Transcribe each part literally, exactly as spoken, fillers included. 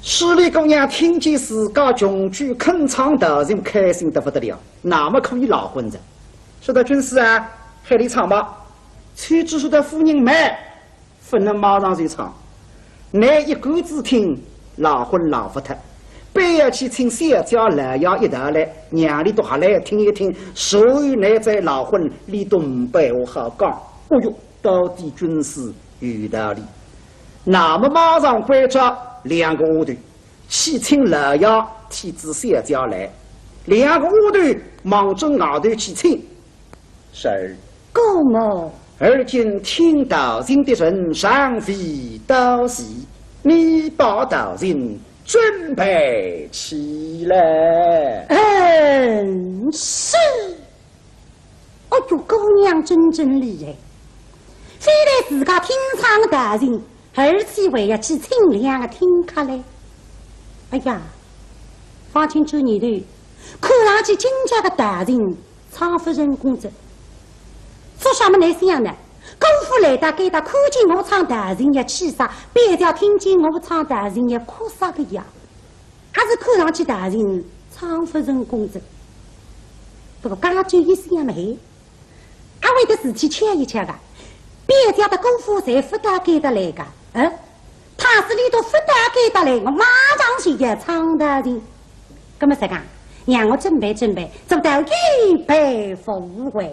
势利姑娘听见自家穷鬼肯唱道情，开心得不得了，那么可以赖婚哉。说道：“军师啊，喊俚唱吧。”崔琛说道：“夫人慢，不能马上就唱，倷一干子听，赖婚赖不脱，必要去请小姐老爷一道来，让俚笃还来听一听，所以倷再赖婚，俚笃呒不好讲。”哦哟，到底军师有道理。那么马上关照两个丫头， 去请老爷替仔小姐来。两个丫头望准外头去请。是。姑母。而今听道情的人尚未到齐，你把道情准备起来。嗯，是。 哦哟，姑娘真正厉害，非但自家听唱道情，而且还要去请两个听客嘞。哎呀，方卿转念头，看上去今朝个道情唱勿成功哉。做啥么来想呢？姑父来到该搭，看见我唱道情要气煞，便叫听见我唱道情要哭煞个呀。 还是看上去道情唱勿成功哉。不过刚刚转一想嘛，还会得事体巧一巧个，别家的姑父侪勿到该搭来个，嗯？倘使俚笃勿到该搭来，我马上就要唱道情。葛么实梗，让我准备准备，做到预备无患。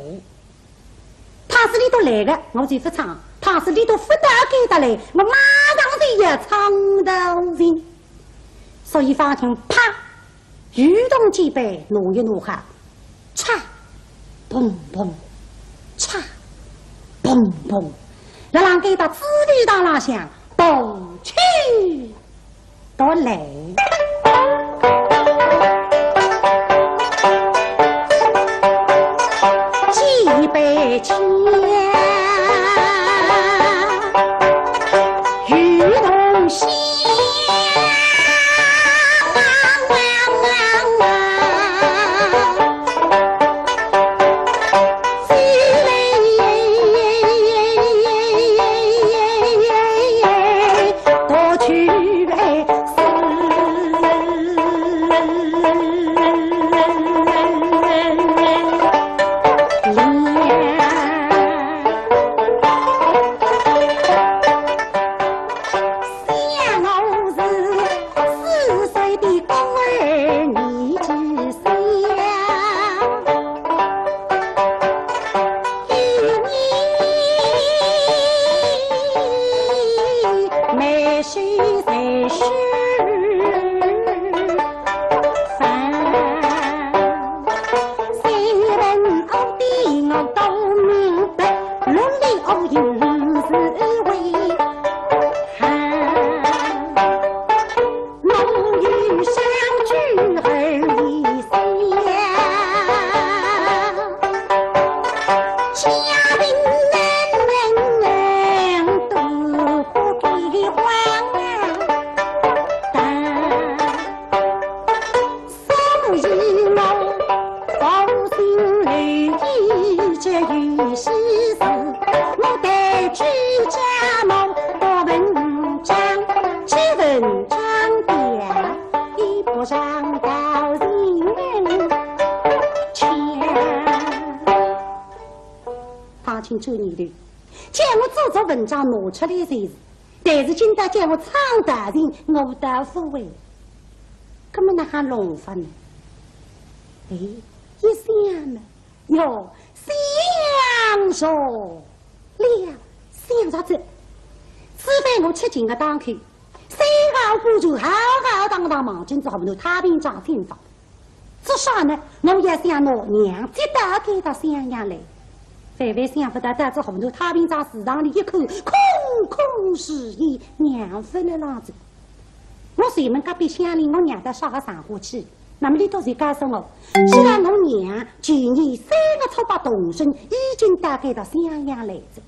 倘使俚笃来个，我就勿唱；倘使俚笃勿到该搭来，我马上就要唱道情。所以方卿啪，渔筒简板拿一拿好，嚓，嘣嘣，嚓，嘣嘣，辣浪该搭紫薇堂浪向 抱起到来。几杯酒，渔筒响。 想我是四岁的孤儿，年纪小，一年没事在书房。 三文五帝我都明白，伦理五行是为。我有三句而已想，家庭能能都不给荒唐。 所以我不信雷击这一些事，我带去家母读文章，这文章表一不上道情腔。方卿转念头，叫我做作文章拿出来就是，但是今朝叫我唱道情，我倒勿会。 葛么哪哼弄法呢？哎，一想呢，哟，想着了，想着哉。此番我出京个当口，三个官船浩浩荡荡望准仔河南太平庄进发。做啥呢？我要想拿娘接到该搭襄阳来。万万想勿到，到仔河南太平庄市场里一看，空空如也，娘勿辣浪哉。 我随问隔壁乡邻，我娘到啥个场化去？那么俚笃就告诉我，说我娘旧年三月初八动身，已经到该搭襄阳来哉。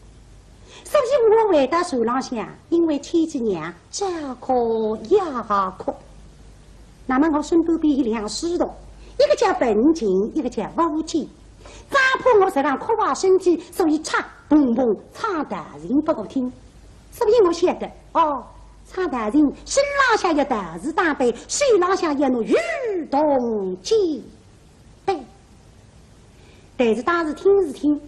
所以我回到船浪向，因为牵记娘，朝哭夜哭。那么我身边边有两个书童，一个叫文琴，一个叫武琴。只怕我实梗哭坏身体，所以嚓嘣嘣唱道情拨我听。所以我晓得，哦，唱道情，身浪向要道士打扮，手浪向要拿渔筒简板。但是当时听是听，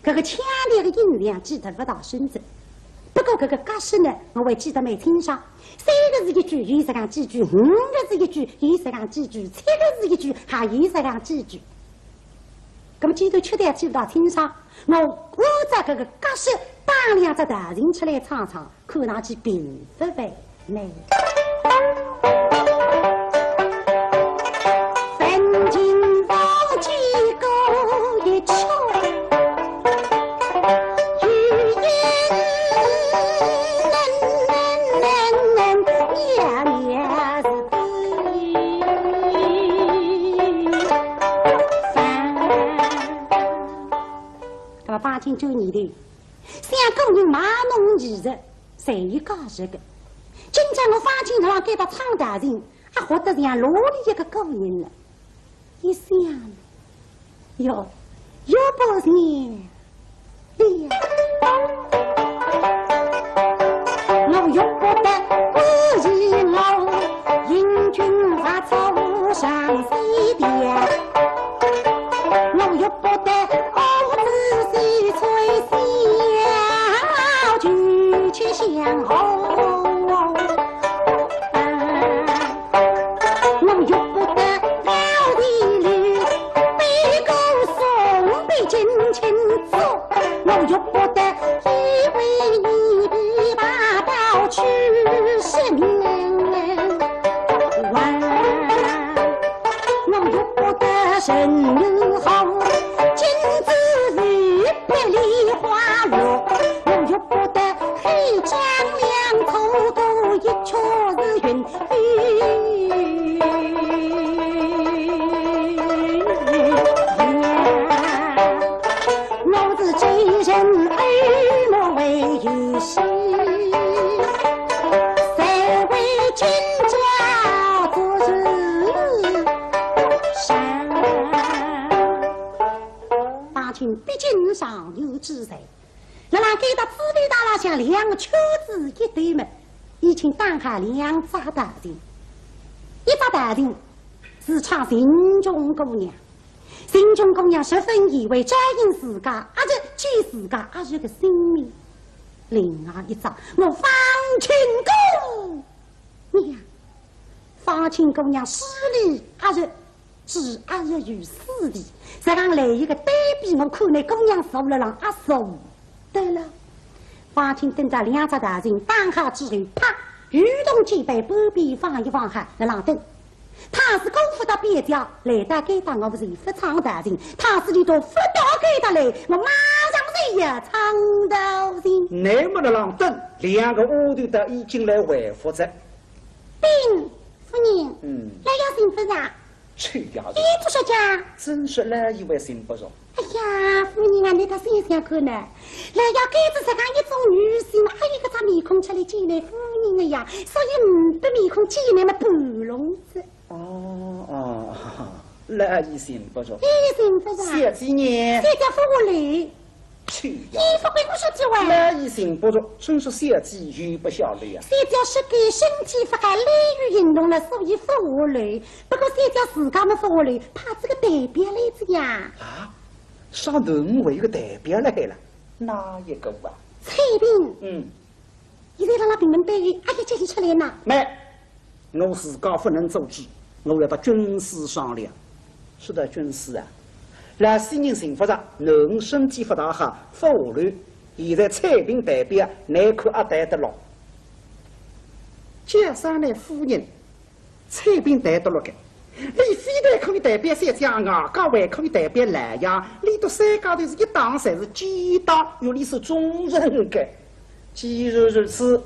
搿个腔调个音量记得勿大深着。不过搿个格式呢，我还记得蛮清爽。三个字一句，有实梗几句；五个字一句，有实梗几句；七个字一句，还有实梗几句。葛么既然腔调记勿大清爽，我按照搿个格式打两只道情出来唱唱， 看上去并勿为难。那么方卿转念头， 像古人卖弄艺术，侪有价值个。今朝我方卿辣该搭唱道情，还活得像啰里一个古人呢。一想，哟，岳不群了。我岳不得不依我，引君入错上西殿。 我岳不得儿子是吹箫，举起相和。我岳不得老弟女，背个送别金钱走。我岳不得一为一把刀去十年。 我岳不得人又好，金子玉白梨花落。我岳不得黑张良，错过一曲是云雨。我是追人耳目为游戏，谁为今朝做事上。方卿毕竟尚有志才，辣辣该搭紫薇堂浪向两个圈子一对门，已经打好两只道情。一只道情是唱秦琼姑娘， 秦琼姑娘十分以为，只因自家阿侄救自家阿侄个性命。另外一只，我方卿姑娘，方卿姑娘势利阿侄，置阿侄于死地，实梗来一个对比，我看倷姑娘坐辣浪阿坐得了。方卿等到两只道情打好之后，啪，渔筒简板半边放一放好，辣浪等。 倘使顾不得别家，来到该搭我勿是勿唱道情，倘使俚笃勿到该搭来，我马上就要唱道情。乃末辣浪等，两个丫头倒已经来回复哉。禀夫人，嗯。老爷寻勿着。臭丫头。俚笃说家。真是老爷还寻勿着。 哎呀，夫人啊，倷倒想想看呢。老爷该只实梗一种女性，还有搿只面孔出来见倷夫人个呀，所以呒不面孔见倷末半聋子。哦，哦，老爷寻勿着。哎，寻勿着。小姐呢？小姐勿下来。臭丫头。伊勿会我说句话。老爷寻勿着，真是小姐有不下来呀。小姐是个身体勿好，懒于运动了，所以勿下来。不过小姐自家末勿下来，派仔个代表来哉呀。啊？ 啥人还有个代表辣海了？哪一个啊？采萍。嗯。现在辣辣屏门背后，阿要叫俚出来呢？慢，我自家勿能做主，我要搭军师商量。说到军师啊，老先生寻勿着，囡儿身体勿大好，勿下来。现在采萍代表，倷看阿代得落？叫声倷夫人， 采萍代得落个，俚非但可以代表小姐，外加还可以代表老爷，俚笃三家头是一档侪是奸党，有理是忠臣个。既然如此，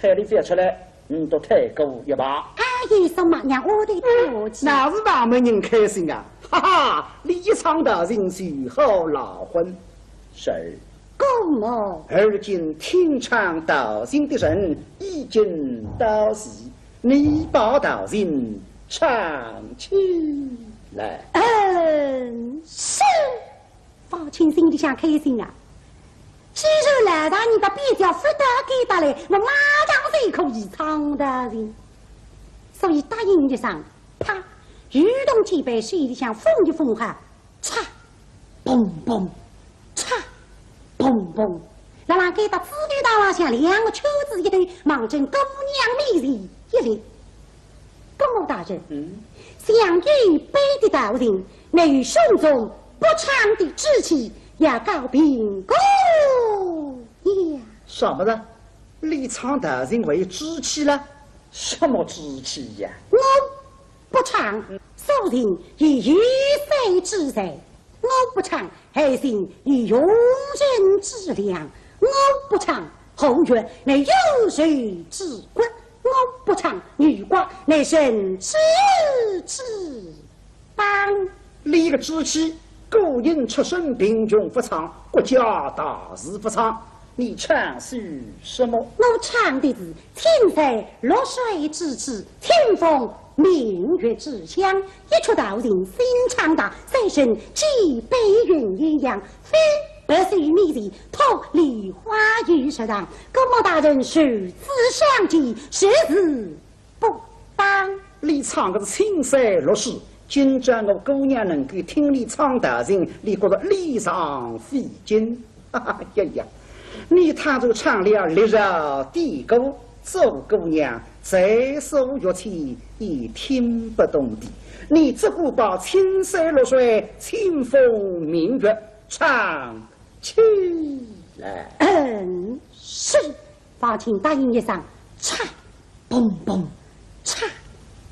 喊俚覅出来，倷笃退过一旁。哎，有什么让我的过去？那是旁门人开心啊！哈哈，俚一唱道情就好赖婚。是。姑母。而今听唱道情的人已经到齐， 你把道情唱起来。嗯，是。方卿心里向开心啊，既然老大人的便条发到该搭来，我马上就可以唱道情。所以答应一声，啪，渔筒简板手里向封一封好，嚓，嘣嘣，嚓，嘣嘣，辣辣该搭紫薇堂浪向两个圈子一兜，望准姑娘面前一立。姑母大人，嗯？想要背的道情，乃与胸中不畅的志气，要告凭个呀。什么的？你唱道情为志气了？什么志气呀？我不唱，所以有有罪之罪。 我不唱，还请有容忍之量；我不唱，后院乃有罪之过；我不唱，女官乃人之之邦。你个志气，个人出身贫穷不唱，国家大事不唱，你唱些什么？我唱的是青山绿水之志，清风 明月之乡，一曲道情新唱罢，三生几杯云鸳鸯，非白首面前托梨花雨石上，姑母大人如此相见，实是不当。你唱的是青山绿水，今朝我姑娘能够听你唱道情，你觉得理上费劲。哎呀呀，你倘若唱了历朝典故， 做姑娘才疏学浅，也听不懂的。你只顾把青山绿水、清风明月唱起来。嗯，是。方卿答应一声，嚓，嘣嘣，嚓，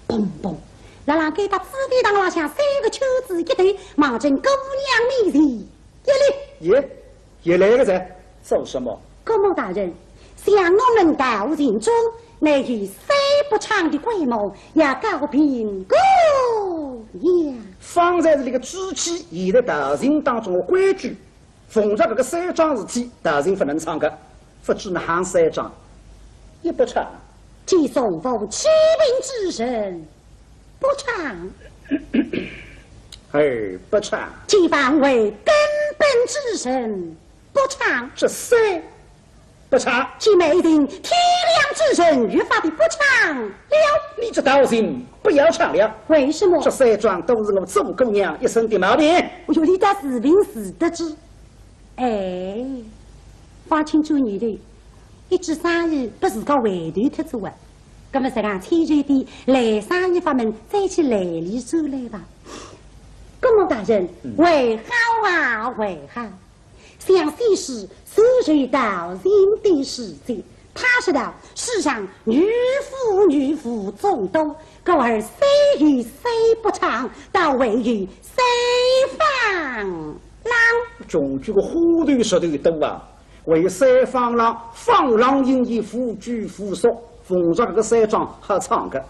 嘣嘣。辣辣该搭紫薇堂浪向三个圈子一兜，望准姑娘面前一立。耶，也来个哉。做什么？姑母大人，想我们道情中，乃有三不唱的规模，要告凭个呀。方才是那个志气，现在道情当中的规矩，逢着搿个三桩事体，道情不能唱个，不知哪三桩？一不唱。见重富欺贫之人，不唱。二不唱。见凡为根本之人， 不唱。这三不唱。见美人天良之人，越发的不唱了。你这道情不要唱了。为什么？这三桩都是我做姑娘一身的毛病。哎哟，你倒自问自答之。哎，方卿转念头，一桩生意不是搞回头脱仔哇？那么实梗，千万点来生意法门再去来里转来吧。姑母大人，嗯。为好啊，为好。 想先是自认道情的时节，他说道：世上女夫女妇众多，故而虽有三不唱，倒唯有三方郎。穷鬼个花头舌头多啊，唯有三方郎，方郎应以夫君夫叔，逢着搿个三桩好唱个。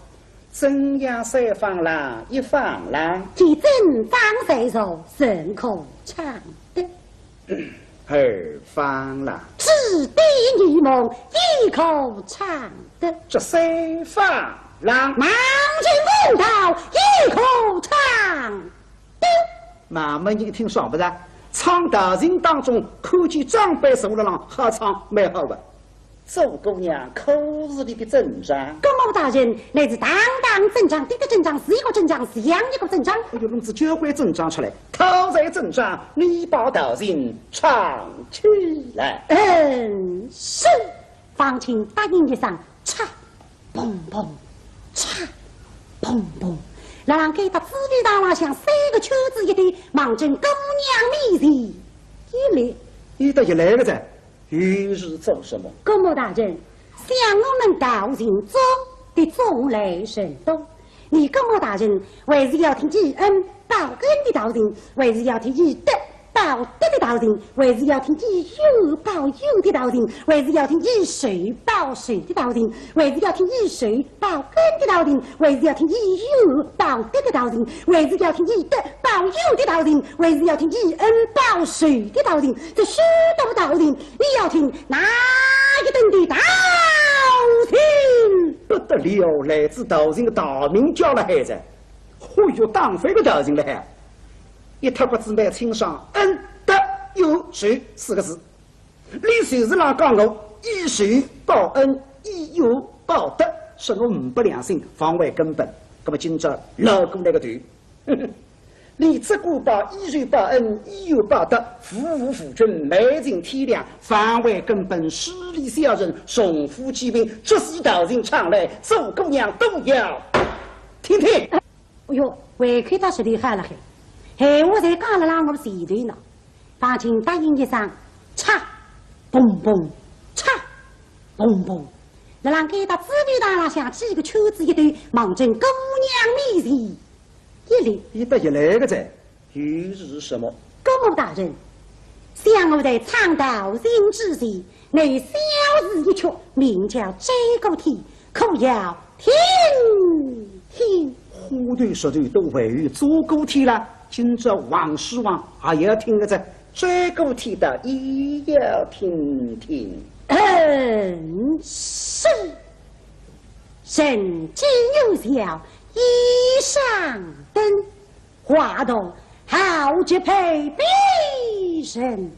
怎样三方郎，一方郎？见正章在手，怎可唱得？二方郎。指点迷梦，亦可唱得。这三方郎。望准公道，亦可唱得。妈妈，你听爽不啦？唱道情当中，看见长辈坐辣浪，好唱蛮好个。 做姑娘可是你的正章。姑母大人，乃是堂堂正章，的的正章，是一个正章，像一个正章。哎哟，弄仔交关正章出来，讨在正章，你把道情唱起来。嗯，是。方卿答应一声，嚓，嘣嘣，嚓，嘣嘣。辣辣该搭紫薇堂浪向三个圈子一兜，望准姑娘面前一立。你倒也来了哉。 又是做什么？姑母大人，想我们道情中的种类甚多，你姑母大人还是要听以恩报恩的道情，还是要听以德报德的道情，还是要听以怨报怨的道情，还是要听以仇报仇的道情，还是要听以仇 报恩的道情，还是要听以怨报德的道情，还是要听以德报怨的道情，还是要听以恩报仇的道情。这许多道情，你要听哪一等的道情？不得了，来仔道情个大名叫了海哉，嚯哟，打翻个道情了海。一塌刮子蛮清爽，恩、德、怨、仇四个字。俚就是勒讲我以仇报恩，以怨报德，说我呒不良心，妨碍根本。那么今朝老哥那个头，你只顾把以仇报恩，以怨报德，服务夫君，昧情天良，妨碍根本，势利小人，重富欺贫，这是道情唱来，做姑娘都要听听。 哎哟，胃口倒是厉害了嘿，闲话侪讲了辣我前头呢。方卿答应一声，嚓，嘣嘣，嚓，嘣嘣，辣辣该搭紫薇堂浪向几个圈子一兜，望准姑娘面前一立。伊搭伊来个哉，又是什么？姑母大人，想我在唱道情之前，乃小事一桩，名叫追过天，可要 听听。花头舌头都还有做过天了，今朝王叔王还要听个哉，追过天的也要听听。嗯，是。人间有笑一声灯， 花童豪杰配美人，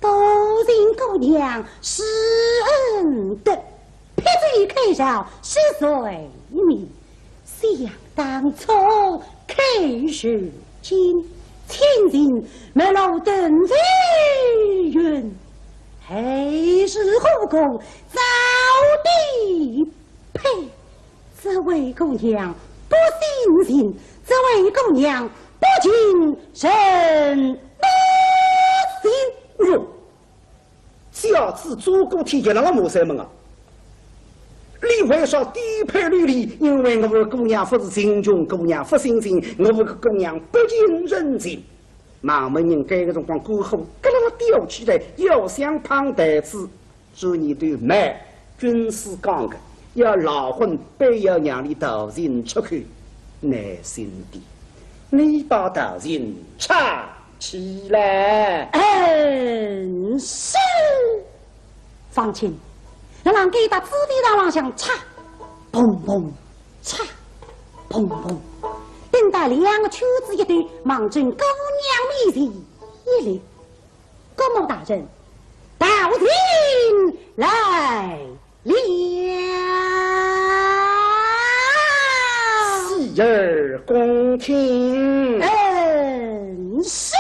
多情姑娘是恩德，劈酒开笑是罪名。想当初开世间，千金没落登飞云，还是后宫招的配。 这位姑娘不信情，这位姑娘不近人不信。哎哟，小子做过天也辣辣骂山门啊！你为啥低配律例？因为我们姑娘不是情穷，姑娘不信情，我们姑娘不近人情。 蛮门人该个辰光，官火咯咯咯吊起来，要想碰台子，做你对蛮军师讲个，要赖婚，必要让你道情出口，耐心点。你把道情唱起来。嗯，是。方卿，辣辣该搭紫薇堂浪向嚓，嘣嘣，嚓，嘣嘣。等到两个圈子一兜，望准姑娘面前一立。姑母大人，道情来了。洗耳恭听。嗯，是。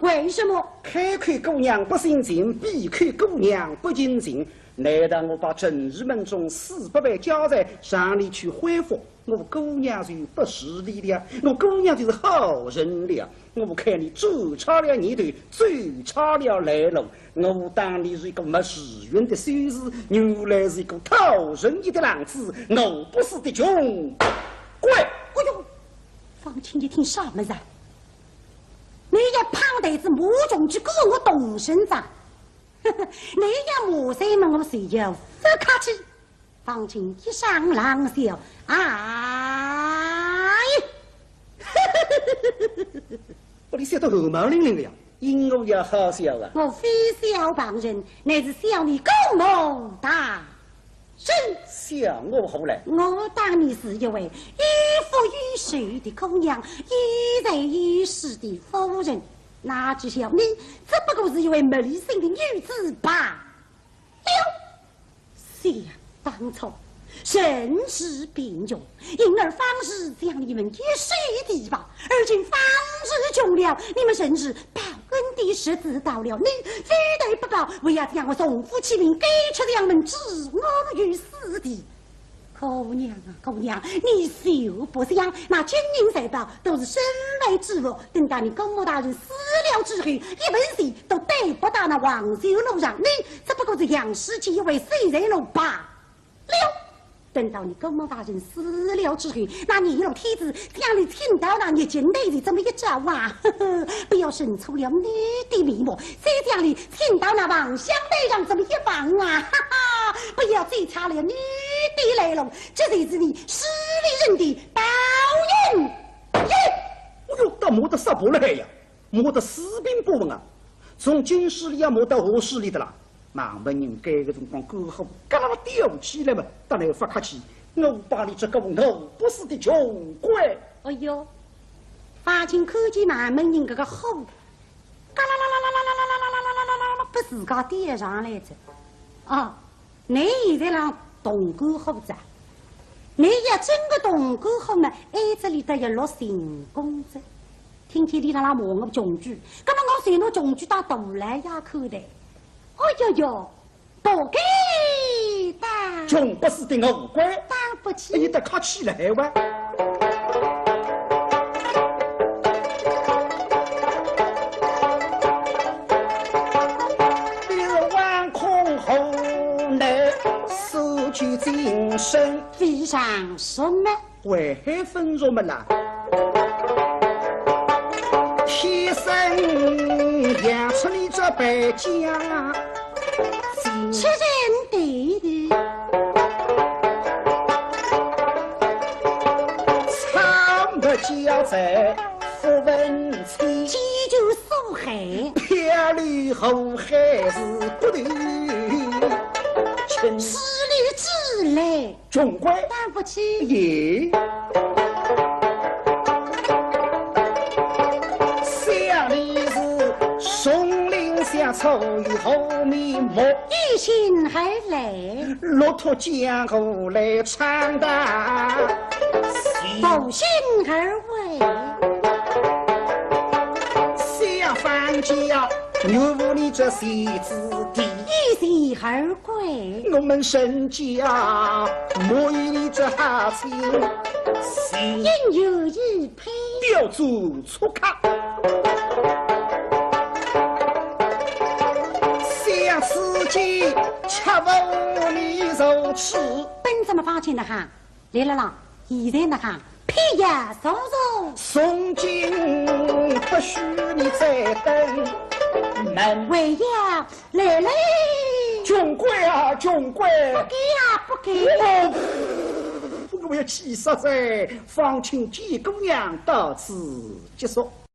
为什么？开口姑娘不姓秦，闭口姑娘不近情。难道我把陈氏门中四百万家财让你去挥霍，我姑娘就不势利了，我姑娘就是好人了。我看你走差了念头，走差了来路。我当你是一个没时运的小子，原来是一个讨人厌的浪子，饿不死的穷鬼。哎呦，方卿一听啥么子啊？你要碰台子骂穷鬼，跟我动手哉？你要骂三门，我谁要不客气。方卿一声冷笑，哎呀！我你笑得汗毛凛凛的呀，因何要好笑啊？我非笑旁人，乃是笑你姑母大人。笑我何来？我当你是一位有福有寿的姑娘，有财有势的夫人，哪知晓你只不过是一位没良心的女子罢了。想当初，陈氏贫穷，因而方氏将你们一手提拔，而今方氏穷了，你们陈氏报恩的日子到了，你非但不报，还要将我重夫欺名，赶出墙门，置我于死地。姑娘啊，姑娘，你休不想，那金银财宝都是身外之物，等到你姑母大人死了之后，一文钱都带不到那黄泉路上，你只不过是杨世杰一位守财奴罢了。等到你姑母大人死了之后，那阎罗天子将你请到那热井台前，这么一照啊，呵呵，不要认出了你的面目，再将你请到那黄香台上这么一望啊，哈哈，不要追查了你的来路，这才是你势利人的报应。耶！哎呦，倒骂得煞白了海呀，骂得四平八稳啊！从今势利要骂到何势利的啦？ 孟门人搿个辰光，肝火嘎啦啦吊起来嘛，当然勿客气。我把你这个饿不死的穷鬼！哎呦，方卿看见孟门人搿个火，嘎啦啦啦啦啦啦啦啦啦啦啦啦啦，拨自家吊上来哉。啊，倷现在浪动肝火哉，倷要真个动肝火嘛，哎，这里头要落成功哉。听见俚辣辣骂我穷鬼，葛末我就拿穷鬼当大老爷看待。 哦哟哟，不敢当。穷不死的饿鬼，当不起。哎，你得客气了海哇。你是惶恐何难，失去精神。非常什么？ 为何分说么啦？天生养出你这败家子，出人头地，惨不家财，不问妻，饥酒所害，漂流火海是骨头轻。势利之来。 穷鬼，当不起。耶，想你是松林下草与后面木，有心而来，落脱江湖来唱道戏，负心而为，想方家，怨无你这戏子弟，有心而归，我们沈家 没有你这好亲，应有一配，刁钻促客，想此间吃无你受处。本怎么发现的哈？来了啦，现在呢哈， 譬也速速，从今不许你再登门。为呀，来嘞！穷鬼啊，穷鬼！不给啊，不给！哦，我要气煞哉！方卿见姑娘到此结束。